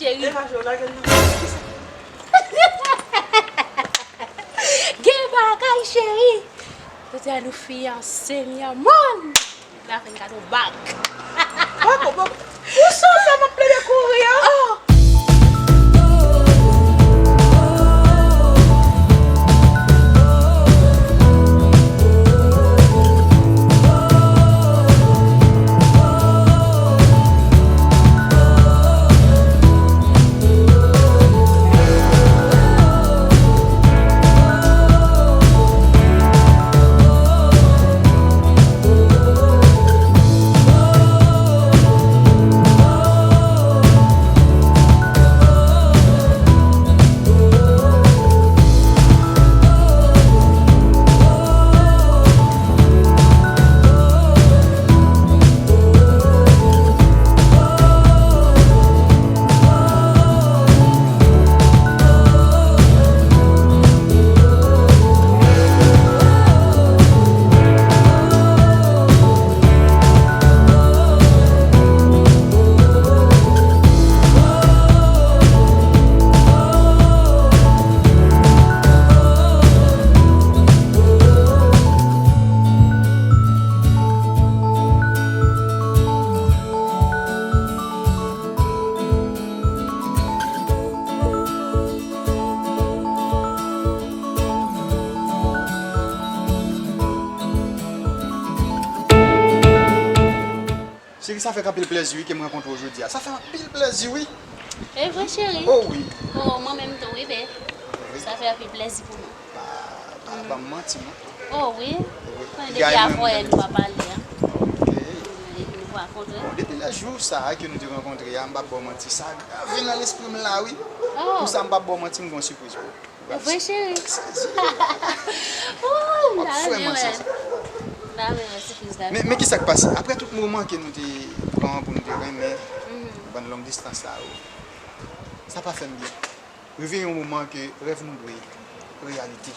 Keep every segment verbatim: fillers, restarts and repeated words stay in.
Cheri. Degaje w, lage l nan. Gen bagay, cheri. Yo di a nou fiyanse, mi amor. La fè n kado bag. Bag, bag. Pou sa, sa m ap plede kouri a. Oh. Cheri, sa fè anpil plèzi wi ke m rankontre w jodi a. Sa fè anpil plèzi wi. E vre, cheri? Oh wi. Oh, mwen menm tou wi, bè. Wi. Sa fè anpil plèzi pou mwen. Pa, pa ban m manti non. Oh wi. Wi. Konnen depi avanyè nou pa pale a. Ok. Nou pa kontre. Bon, depi lè jou sa a ke nou te rankontre a, m p ap ba w manti, sa grave nan lespri m la wi. Oh. Pou sa m p ap ba w manti, m gen yon sipriz pou ou. Ou vre, cheri? Ou ta renmen wè. M ta renmen wè sipriz la. Men, men kisa k pase? Apre tout moman ke nou te pran pou nou te renmen, mhm, ban long distans sa yo, sa pa fè m byen. Rive yon moman ke rèv nou dwe reyalite.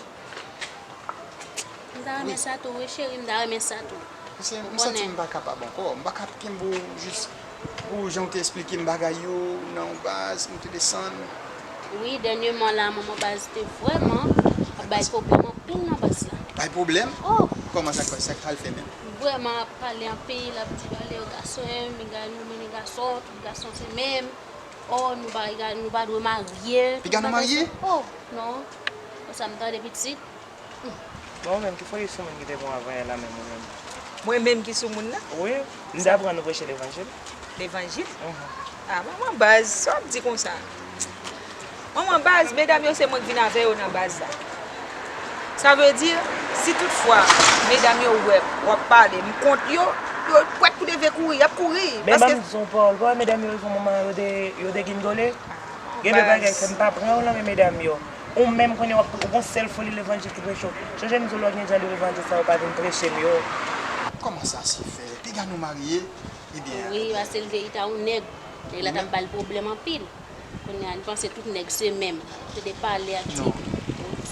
M ta renmen sa tou, wi, cheri, m ta renmen sa tou. Paske m santi m pa kapab ankò. M pa ka kenbe w jis pou jan w te esplike m bagay yo nan yon baz, m te desann. Wi, dènyèman la, manman baz te vrèman ap bay pwoblèm anpil nan baz la. Bay pwoblèm? Oh! Kòman sa k pase? Sa k al fè menm? Vrèman ap pale anpil, ap di, "Valè gason, piga nou mennen gason, tout gason se menm. Oh, nou pa, nou pa dwe marye." Piga nou marye? Oh, non. Konsa m tande pitit. Bon, ou menm, ki foli sou moun ki te pran avanyè la menm ou menm? Mwen menm ki sou moun nan? Wi, m te aprann ou preche levanjil. Levanjil? Mhm. Ah, manman baz, sa w ap di konsa? Manman baz, medam yo se mwen k vin avè yo nan baz la. Sa vle di, si tout fwa medam yo wè w ap pale, m kont yo, yo prèt pou leve kouri, y ap kouri. Men ban m di w yon pawòl, pa wè medam yo rive yon moman yo de, yo degingole. Gen de bagay fè m pa pran yo nan men medam yo. Ou menm kounye a w ap, ou gon sèl foli levanjil ki preche w. Chonje m di w lè w gen jan de levanjil sa yo pa vin preche m yo. Kòman sa se fè? Piga nou marye, ebyen. Wi, paske l te, li ta yon nèg. Nèg la t ap ba l pwoblèm anpil. Kounye a, li panse tout nèg se menm. Se de pale ak ti. Non.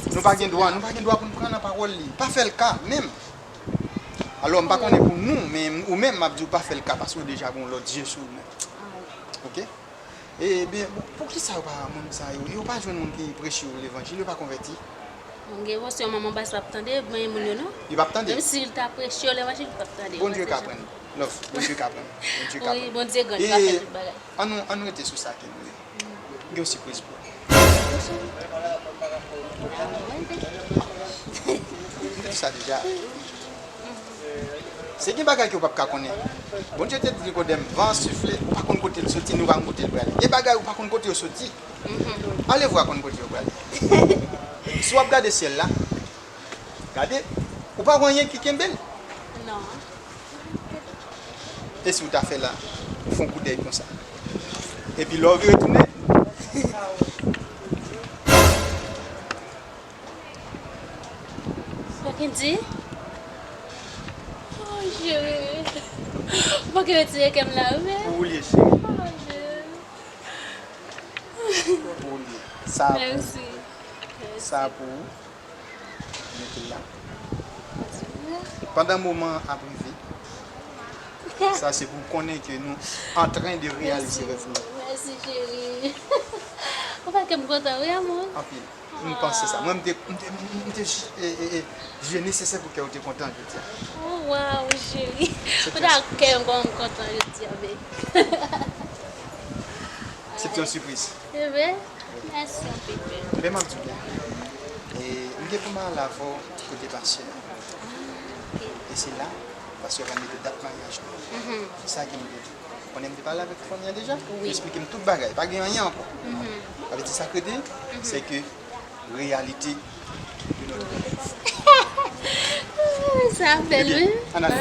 Nou pa gen dwa, nou pa gen dwa pou n pran nan pawòl li. Pa fè l ka, menm. Alò, m pa konnen pou nou, men ou menm, m ap di w pa fè l ka, paske w deja gen yon lòt je sou ou menm. Ah, wi. Oke? Ebyen, bon, poukisa yo pa, moun sa yo, yo pa jwenn moun ki preche yo levanjil, yo pa konvèti? Bon, gen yon sè manman baz p ap tande, men moun yo non. Yo p ap tande? Menm si l ta preche yo levanjil, yo p ap tande. Bondye ka pran. Love, Bondye ka pran. Bondye ka pran. Wi, Bondye gran, li ka fè tout bagay. Ann nou, ann nou rete sou sa ke nou ye. M gen yon sipriz pou ou. M di sa deja. Se gen bagay ke w p ap ka konnen. Bondye te di Nikodèm, van an sifle, ou pa konn kote l soti, ni ou pa konn kote l prale. Gen bagay ou pa konn kote yo soti. Alevwa konn kote yo prale. Si w ap gade syèl la, gade, ou pa wè anyen ki kenbe l. Non. E si w ta fè la, ou fè yon koudèy konsa. Epi lè w vire tounen, Sa ki di? Oh, cheri. Ou pa ka retire kè m la, wi. Pou ou l ye, cheri. Oh, cheri. Pou ou l ye. Sa pou ou. Mèsi. Sa pou ou. Mete l la. Pandan moman an ap rive, sa se pou w konnen ke nou antren de reyalize rèv nou. Mèsi, cheri. Ou pa kè m kontan, wi, amou. Anpil. M panse sa. Mwen, m te, m te, m te, e, e, e, jije nesesè pou kè w te kontan jodi a. Oh, waw, cheri. Ou ta kè m kòman m kontan jodi a, babe. Se te yon sipriz. Se vre? Mèsi anpil, babe. Men m ap di w byen. E, m gen pou m al avè w kote pastè a. Ah, ok. E se la, pastè a va mete dat maryaj nou. Mhm. Se sa ke m gen. Konnen m te pale avèk fanmi an deja? Wi. Li esplike m tout bagay. Pa gen anyen ankò. Mhm. Sa vle di sa k rete, mhm, se ke reyalite de notre rêve. Sa bèl, wi. Ann ale.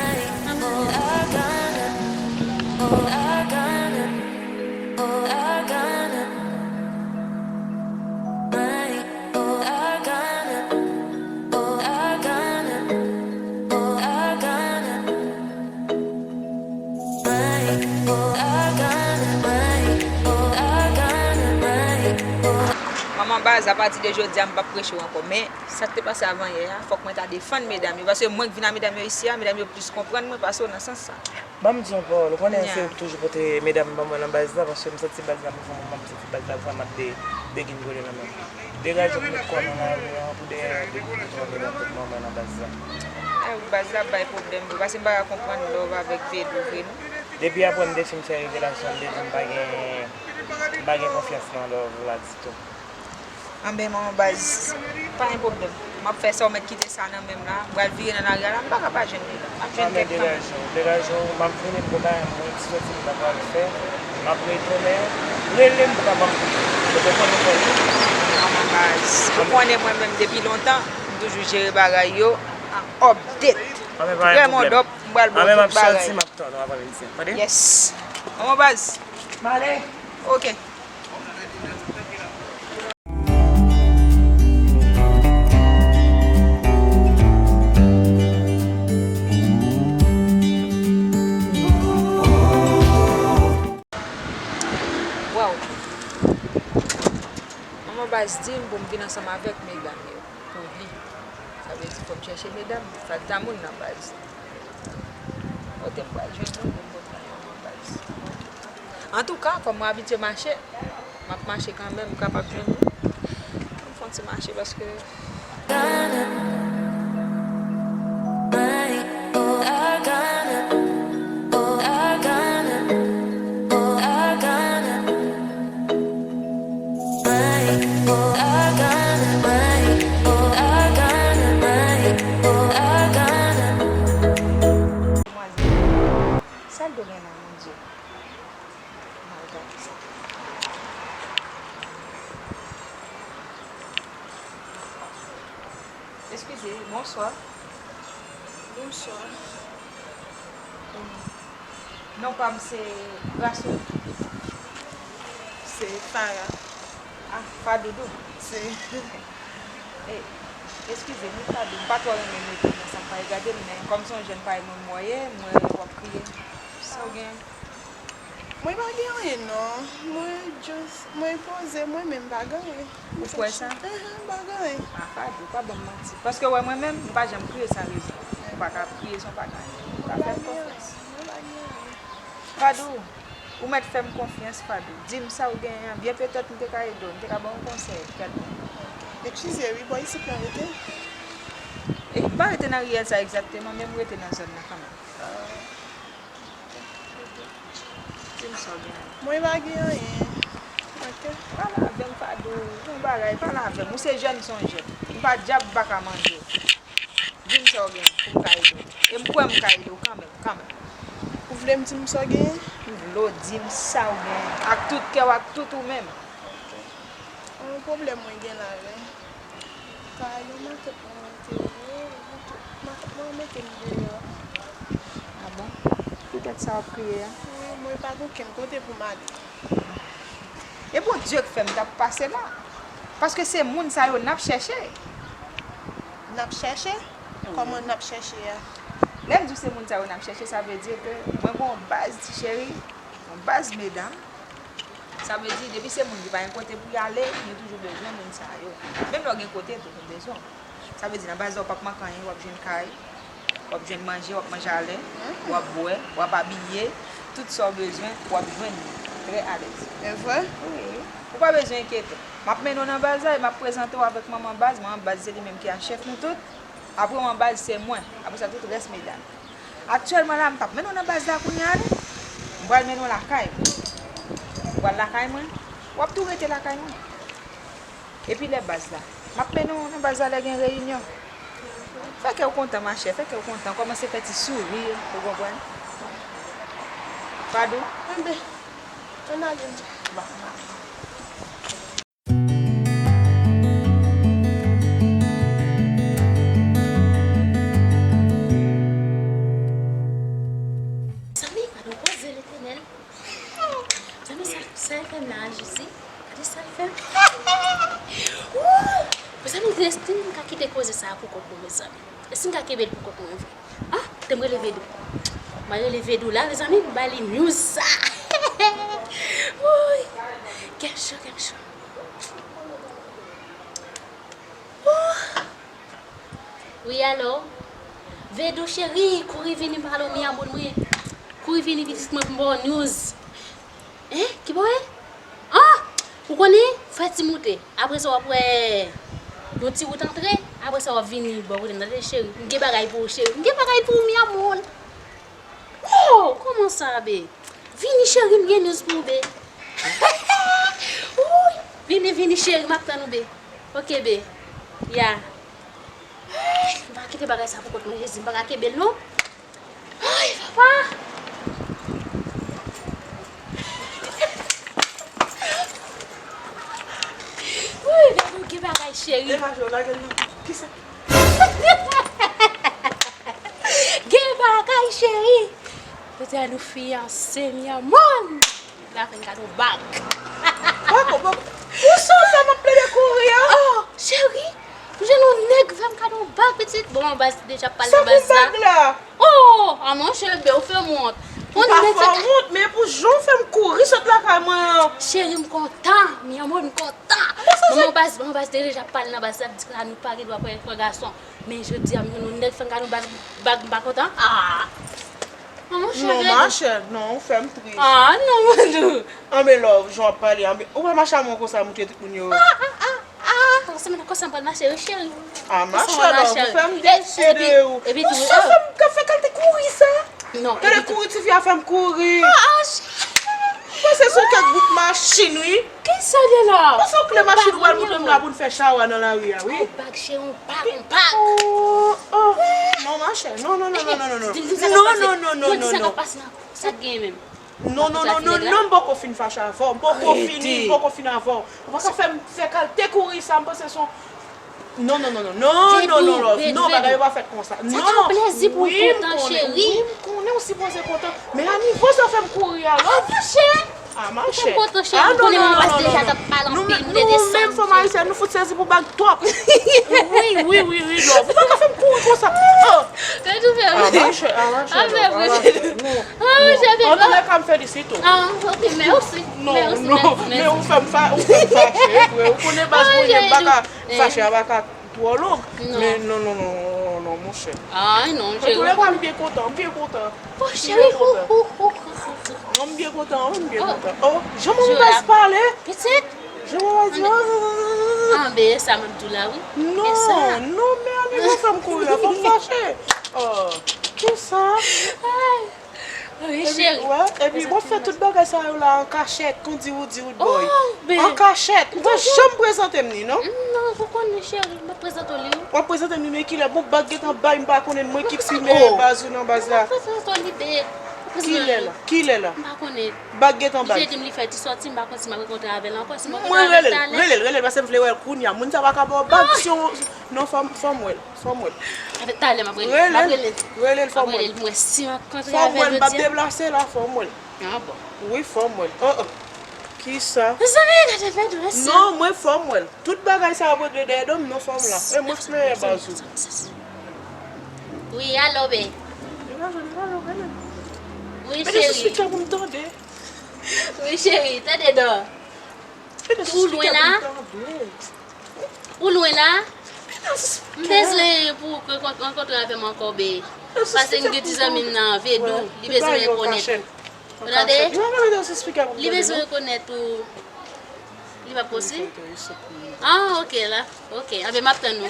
Manman baz, apati de jodi a, m p ap preche w ankò. Men, sa k te pase avan yè a, fòk mwen ta defann medam yo. Paske mwen k vin a medam yo isi a, medam yo plis konprann mwen pase w nan sans sa. Ban m di yon pawòl, ou konnen se ou k toujou pote medam ban mwen nan baz la, paske m santi baz la, m fè yon moman, m santi baz la vrèman de, de gin kole nan men m. Degaje w pou met kò w nan lari an, pou dèyè de gin kole nan tèt ban mwen nan baz la. Eh, baz la ap bay pwoblèm vre, paske m pa ka konprann love avèk Vedou vre non. Depi apre m te fin fè revelasyon, m te di m pa gen, m pa gen konfyans nan love la ditou. Anben, manman baz, pa gen pwoblèm. M ap fè sa, ou mèt kite sa nan men m la. M pral vire nan lari a la, m pa ka pa jwenn li la. M ap jwenn kèk kanmenm. Degaje w, degaje w, m ap vini pou bagay mwen, ti soti m ta pral fè. M ap retounen. Rele m pou kapab kote w konn ou fè li. Manman baz, ou konnen mwen menm depi lontan, m toujou jere bagay yo an update. Vrèman top, m pral ba w tout bagay. Anben, m ap soti, m ap tann ou avan midi a. Tande? Yes. Manman baz. M ale. Ok. Waw. Manman baz di m pou m vin ansanm avèk medam yo, pou li. Sa vle di fò m chèche medam, sa ta moun nan baz. Kote m pral jwenn moun pou m kontre manman baz. Antouka, kòm mwen abitye mache, m ap mache kanmenm, m kapab jwenn moun. M fè yon ti mache paske Sa l do gen la, Bondye? Mal gade sa. Eskize, bonswa. Bonswa. Non pa m se Grasso. Se Farah. Ah, Fadoudou. Se. Eh, eskize m wi Fadou, m pa twò renmen mete m nan sa k pa regade m, men kòm se yon jèn parèy mwen m wè w ye, m wè w ap kriye. Sa w gen? Mwen pa gen anyen non. Mwen just, mwen poze, mwen menm pa gen anyen. Ou kwè sa? Enhen, m pa gen anyen. Ah, Fadou, pa ban m manti. Paske w wè mwen menm, m pa janm kriye san rezon. M pa ka ap kriye san w pa gen anyen. Ou ka fè m konfyans. Mwen pa gen anyen. Fadou, ou mèt fè m konfyans, Fadou. Di m sa w genyen an. Byen petèt m te ka ede w, m te ka ba w yon konsèy, kèt. Eskize wi, bò isit la w rete? E, m pa rete nan riyèl sa egzakteman, men m rete nan zòn nan kanmenm. Di m sa w gen. Mwen pa gen anyen. Ok. Pale avè m, Fadou. Yon bagay, pale avè m. Ou se jèn, m se yon jèn. M pa dyab, m pa ka manje w. Di m sa w gen pou m ka ede w. E m kwè m ka ede w kanmenm, kanmenm. Ou vle m di m sa w genyen? M vle w di m sa w genyen. Ak tout kè w, ak tout ou menm. Ok. Yon pwoblèm mwen gen la, wi. Kay yon matant mwen mete m ye, matant mwen mete m deyò. Ah bon? Poutèt sa w ap kriye a? Wi, mwen pa gen okenn kote pou m ale. E Bondye k fè m t ap pase la. Paske se moun sa yo n ap chèche. N ap chèche? Wi. Kòman n ap chèche a? Lè m di w se moun sa yo n ap chèche, sa vle di ke mwen gen yon baz ti cheri, yon baz medam. Sa vle di, depi se moun ki pa gen kote pou y ale, nou toujou bezwen moun sa yo. Menm lè w gen kote tou, nou bezwen w. Sa vle di, nan baz la, w p ap manke anyen, w ap jwenn kay, w ap jwenn manje, w ap manje alè, w ap bwè, w ap abiye, tout sa w bezwen, w ap jwenn li. Trè alèz. E vre? Wi. Ou pa bezwen enkyete. M ap mennen w nan baz la e m ap prezante w avèk manman baz. Manman baz se li menm ki a chèf nou tout. Apre manman baz se mwen. Apre sa, tout rès medam. Aktyèlman la, m p ap mennen w nan baz la kounye a, non. M pral mennen w lakay mwen. Ou pral lakay mwen? W ap tou rete lakay mwen. Epi lè baz la, m ap mennen w nan baz la lè gen reyinyon. Fè kè w kontan, machè, fè kè w kontan. Kòmanse fè ti souri, ou konprann? Padon? Anben, ann ale non. Bon. Zanmi, pa nou koze Letènèl. Zanmi, sa, sa F M la aji si? Gade sa F M. Wouy! Mezanmi, èske m ka kite koze sa a pou kont mwen, mezanmi? Èske m ka kenbe l pou kont mwen vre? Ah, te m rele Vedou. M a rele Vedou la, mezanmi, m ba li news sa. Wouy! Kè m cho, kè m cho. Wouy! Wi, alo? Vedou cheri, kouri vini pale w mi amour mwen. Kouri vini pitit mwen pou m ba w news. Hein? Ki bò w ye? Ah! Ou konnen? Fè ti moute. Apre sa, w ap wè yon ti wout antre. Apre sa, w ap vini bò kote m. Tande, cheri. M gen bagay pou ou, cheri. M gen bagay pou ou, mi amour. Oh! Kòman sa, be? Vini, cheri, m gen news pou ou, be. Wouy! Vini, vini, cheri, m ap tann ou, be. Ok, be. Ya. Ay, m pa kite bagay sa pou kont mwen, Jezi, m pa ka kenbe l, non. Ay, papa! Wouy, Vedou, gen bagay, cheri. Degaje w, lage l nan. Kisa? Gen bagay, cheri. Yo di a nou fiyanse, mi amor. La fè m kado bag. Bag, bag. Pou sa w fè m ap plede kouri a? Oh, cheri, m jwenn yon nèg fè m kado bag, pitit. Bon, manman baz deja pale nan baz la. Sa pou bag la? Oh, a monchè, be, ou fè m wont. Ou pa fè m wont, men pou jan w fè m kouri sot lakay mwen an. Cheri, m kontan. Mi amor, m kontan. Manman baz, manman baz deja pale nan baz la, di la nou pa gen dwa pran, pran gason. Men jodi a, m jwenn yon nèg fè m kado bag, bag, m pa kontan. Ah! Ah, monchè, non, machè, non, ou fè m tris. Ah, non, Vedou. Anben love, jan w ap pale, anben, ou pa mache a mwen konsa, montre tout moun yo. Ah, ah, ah, ah, se mwen konsa m pral mache, wi, cheri. Ah, machè, love, ou fè m desi de ou. Epi tou, ou fè m ka fè kalite kouri sa. Non, epi tou. Gade kouri, tifi a fè m kouri. Ah, ah, cheri. Mwen se sou kèk bout machin, wi. Kisa l ye la? Mwen se yon kle machin ou pral montre m la pou n fè chawa nan lari a, wi. Yon bag, cheri, yon bag, yon bag. Oh, oh. Non, machè. Non, non, non, non, non, non, non. Di m sa k ap pase. Non, non, non, non, non, non. Sa k gen menm? Non, non, non, non, non, m poko fin fache avè w. M poko fini, m poko fin avè w. Ou pa ka fè m fè kalite kouri sa, m panse se yon... Non, non, non, non, non, non, non, love. Non, bagay yo pa fèt konsa. Non. Sa t yon plezi pou w kontan, cheri. Wi, m konnen, wi, m konnen ou sipoze kontan. Men a nivo sa w fè m kouri a, love. Ah, monchè. Ah, machè. Ou fè m kontan, cheri. Ah, non, non, non, non, non. Ou konnen manman baz deja t ap pale anpil, nou te desann. Nou menm fanm ayisyen, nou fout sezi pou bag twòp. Wi, wi, wi, wi, love. Ou pa ka fè m kouri konsa. Oh. Fè tou fè vre. Ah, machè, ah, machè, love, ah, machè. Ah, machè, fè vre. Antoulèka, m felisite w. Ah, ok, mèsi. Non, mèsi, non, mèsi, men ou fè m fa-, ou fè m fache, vre. Ou konnen baz mwen, m pa ka fache a, pa ka twò long. Non. Men non, non, non, non, non, monchè. Ay, non, cheri. Antoulèka, m byen kontan, m byen kontan. Oh, cheri, ou, ou, ou, ou, ou. Non, m byen kontan, wi, m byen kontan. Oh, jan manman baz pale. Pitit? Jan manman baz di, ah. Anben, e sa m ap di w la, wi. Non, non, men a nivo fè m kouri la, fò m fache. Oh, kisa? Ay. Wi, cheri. Epi, wè, epi w ap fè tout bagay sa yo la an kachèt, kon di ou di ou boy. Oh, ben. An kachèt. Ou pa janm prezante m ni, non? Non, ou konnen, cheri, m ap prezante w li, wi. W ap prezante m li, men kilè? Bon, bag gentan bay, m pa konnen, mwen ki pimen baz ou nan baz la. M ap prezante w li, ben. Kilè la? Kilè la? M pa konnen. Bag gentan bay. Li te di m li fè ti sòti, m pa konn si m ap rankontre avè l ankò. Si m rankontre avè l talè. Mwen rele l, rele l, rele l, paske m vle wè l kounye a. Moun sa pa ka ba w bag, si yon, non, fò m, fò m wè l. Fò m wè l. Talè m ap rele l. M ap rele l. Rele l, fò m wè l. M ap rele l pou m wè si m ap kontre avè l jodi a. Fò m wè l, m p ap deplase la, fò m wè l. Ah bon. Wi, fò m wè l. Oh, oh. Kisa? Mezanmi, gade Vedou, mesye. Non, mwen fò m wè l. Tout bagay sa ap regle dèyè do m, non, fò m la. E mwen k mèyè baz ou. Wi, alo, be. Degaje w, degaje w, rele l. Wi, cheri. Mete sou speaker pou m tande. Wi, cheri, tande non. Ou lwen la? Ou lwen la? M bezwen pou w rankontre avè m ankò, be. Paske m gen ti zanmi m nan, Vedou, li bezwen rekonèt ou. Ou tande? Li bezwen rekonèt ou. Li pa posib? Ah, ok, la. Ok, anben m ap tann ou.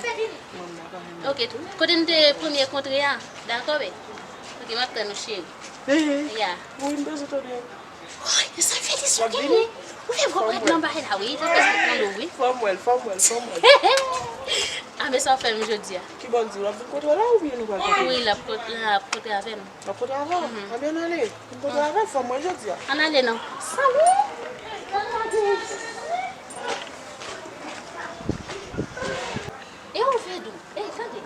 Ok, kote n te premye kontre a? Dakò, be? Ok, m ap tann ou, cheri. Ya. Wi, m bezwen tande. Woy, sa fè li soke, wi. Ou fè gwo prèt nan bagay la, wi. Sa fè soke nan lo, wi. Fò m wè l, fò m wè l, fò m wè l. Ah, men sa w fè m jodi a. Ki bò l di w? L ap vin kontre w la oubyen nou pral kontre? Wi, l ap kontre, l ap kontre avè m. L ap kontre avè w? Anben, n ale. Vin kontre avè l, fò m wè l jodi a. Ann ale non. Salut! E ou, Fedou? Ey, tande.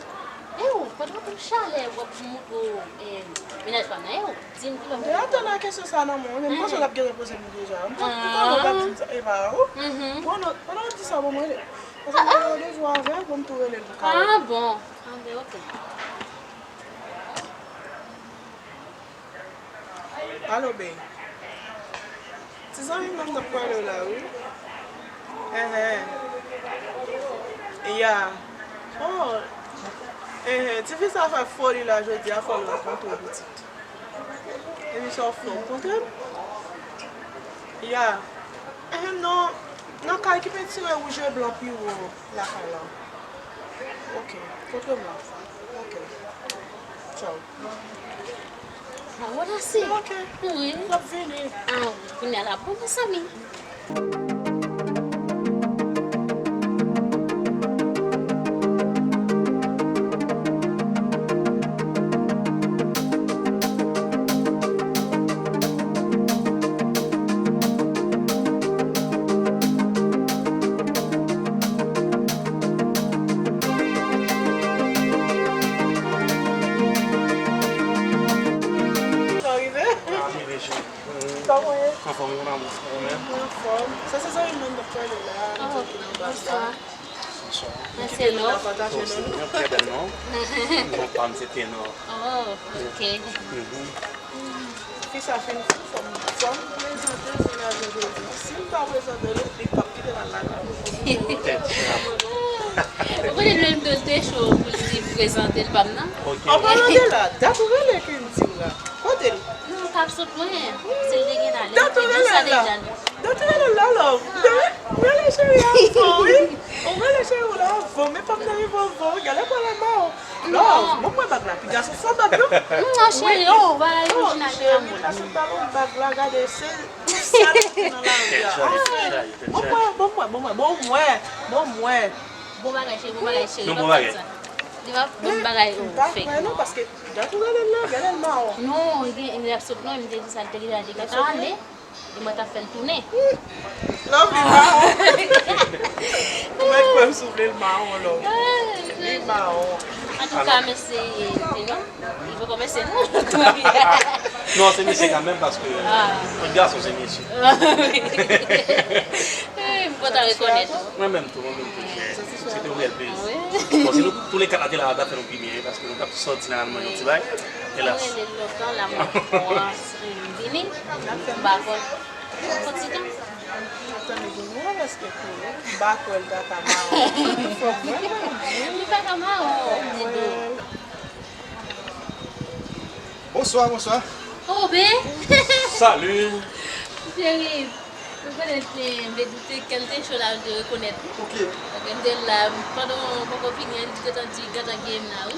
E ou, pandan w ap chalè, w ap montre w, eh, mennaj pa m nan, e ou, di m kilè w. M te atann a kesyon sa nan men w, men m panse w t ap gentan poze m li deja. M panse w t ap di m sa, e pa ou? Bon, non, pandan w ap di sa, bon, mwen rele. Paske m gen randevou avè l, bon, m tou rele l pou kawòt. Ah, bon. Anben, ok. Alo, bae. Ti zanmi mwen m t ap pale w la, wi. Enhen. Ya. Oh. Enhen. Tifi sa fè foli la jodi a, fò l rankontre w pitit. Epi sa w fè, w kontre m? Ya. Enhen, non. Nan kay ki pentire wouj e blan pi wo lakay la. Ok. Kontre m la. Ok. Tchaw. Ah, wala se. Ok. Wi. L ap vini. Ah, wi. Kounye a l ap bon, mezanmi. Sa rive? Sa rive, cheri. Kòman w ye? Anfòm, wi, mon amour. Ou menm? Anfòm. Sa se zanmi mwen m t ap pale la, nou sot nan baz la. Bonswa. Bonswa. Mwen se Love. Ou se yon trè bèl non. Non pa m se Tenor. Oh, ok. Fi sa fin fou, fò m, fò m prezante l pou l al jodi. Si m pa prezante l, li p ap kite m al lakay mwen. Ou konnen lè m te cho pou li prezante l pa m nan? Ok. An palan de la, dat ou rele Kendy la. Kote l? Non, l t ap sot lwen. Si l te gen talè, li te di sa deja. Dat ou rele l la, Love. Rele cheri a fò, wi. Ou rele cheri w la avan, men pa m nan rive avan, wi. Gade pale ma w. Love, ban mwen bag la, piga sou fò bag yo. Non, cheri, oh, bagay yo jina cheri. Cheri, pase ba mwen bag la, gade, se pou sa nou nan lari a. Anfen, ban mwen, ban mwen, ban mwen, ban mwen, ban mwen. Bon bagay, cheri, bon bagay, cheri. Non, bon bagay. Li pa bon bagay, oh, fake. M pa kwè non, paske dat ou rele l la, gade l mawon. Non, li gen, li ap sot non, m te di sa, li te gentan, li gentan ale. E mwen t ap fè l tounen. Love li mawon. Ou mèt kwè m si w vle l mawon, Love. Li mawon. Antouka, mesye Tenor, li poko mesye non. Non, se mesye kanmenm paske tout gason se mesye. M kontan rekonèt ou. Mwen menm tou, mwen menm tou. Se te yon bèl plezi. Bon, si nou tou le kat la te la, ta fè nou pi byen, paske nou t ap sòti nan al manje yon ti bagay. Elas. Mwen rele l lontan la, mwen pran vini. M pa konn. Fon ti tan. Tande pou nou, paske pou m pa kwè l ta ka mawon. Fòk mwen menm di. Li pa ka mawon, Dede. Bonswa, bonswa. Oh, ben. Salut. Cheri, ou konnen m te, m te doute kè l te cho la, m te rekonèt ou. Ok. Ok, m te la, pandan w poko fini an, li te gentan di, gentan gen m la, wi.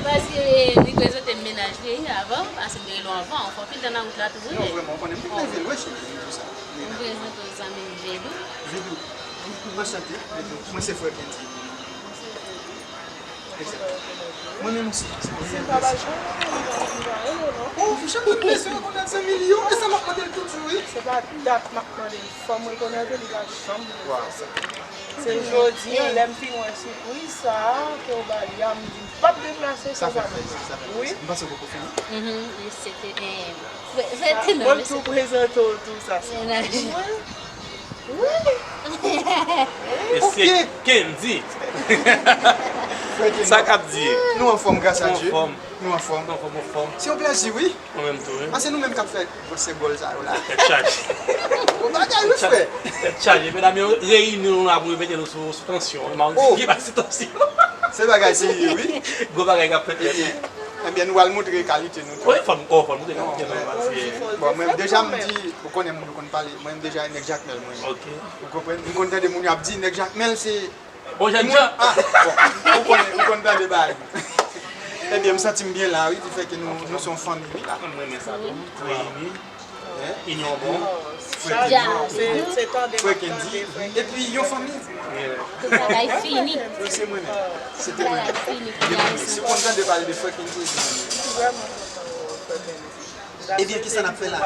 Paske li prezante m mennaj li avan, paske m te rele w avan, ou fè anpil tan nan wout la tou, wi. Non, vrèman, ou konnen m te leve l, wi, cheri, tou sa. M prezante w zanmi m, Vedou. Vedou. Anchante, Vedou. Mwen se frè Kendy. Mwen menm osi. Si l pa bay chan, li pa, li pa rele w, non. Oh, fouchèt, mwen bezwen rekonèt zanmi li yo. E sa m ap mande l toujou, wi. Se pa dat m ap mande l. Fò m rekonèt ou, li pa janm vle fè sa. Se jodi a, lè m fin wè sipriz sa a ke w ba li a, m di m p ap deplase san sa fè. Wi. M panse w poko fini. Mhm, se te, eh, se te nan, mwen tou prezante w tou sa. Mennaj. Wi. Wi. E se Kendy. Sa k ap di? Nou anfòm, gras a Dye. Nou anfòm. Nou anfòm. Nou anfòm, anfòm. Se yon plèzi, wi. Mwen menm tou, wi. Paske nou menm k ap fè gwo senbòl sa yo la. Tèt chaje. Bon bagay, wi, frè. Tèt chaje. Medam yo reyini nou la pou yo mete nou sou, sou tansyon. M a di ki pa sou tansyon. Se bagay serye, wi. Gwo bagay k ap fèt, frè. Byen, nou al montre kalite nou tou. Wi, fò n, oh, fò n montre kalite nou. Bon, mwen deja m di, ou konnen moun yo konn pale, mwen deja nèg Jakmèl mwen. Ok. Ou konprann? M konn tande moun yo ap di nèg Jakmèl se Bon, jèn jan. Ah, bon, ou konn, ou konn tande bagay. Ebyen, m santi m byen la, wi, di fè ke nou, nou se yon fanmi, wi, la. Mwen renmen sa tou. Wi, wi. Inyon bon. Frè Kendy. Epi yon fanmi. Tout bagay fini. Wi, se mwen menm. Se te mwen menm. Bagay fini. Si w konn tande pale de Frè Kendy, se mwen menm. Ebyen, kisa n ap fè la?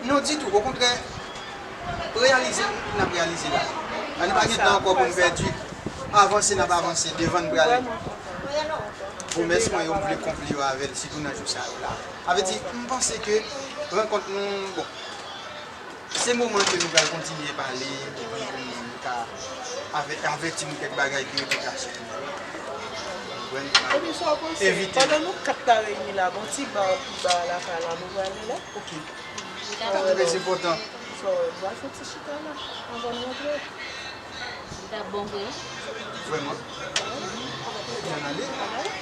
Non, ditou. Okontrè, reyalize n ap reyalize la. Ann pa gen tan ankò pou n pèdi. Avanse n ap avanse, devan n prale. Pwomès mwen yo, m vle konpli yo avè l, sitou nan jou sa yo la. Sa vle di, m panse ke rankont nou, bon, se moman ke nou pral kontinye pale, epi pou nou ka avèti nou kèk bagay ki rete kache. Ou konprann? Evite. Pandan nou kat ta reyini la, gon ti ba pi ba lakay la, nou prale la? Ok. Sa trè enpòtan. Sa w wè, nou pral fè yon ti chita la, anvan n rantre. Li t ap bon vre wi. Vrèman? Ebyen, ann ale.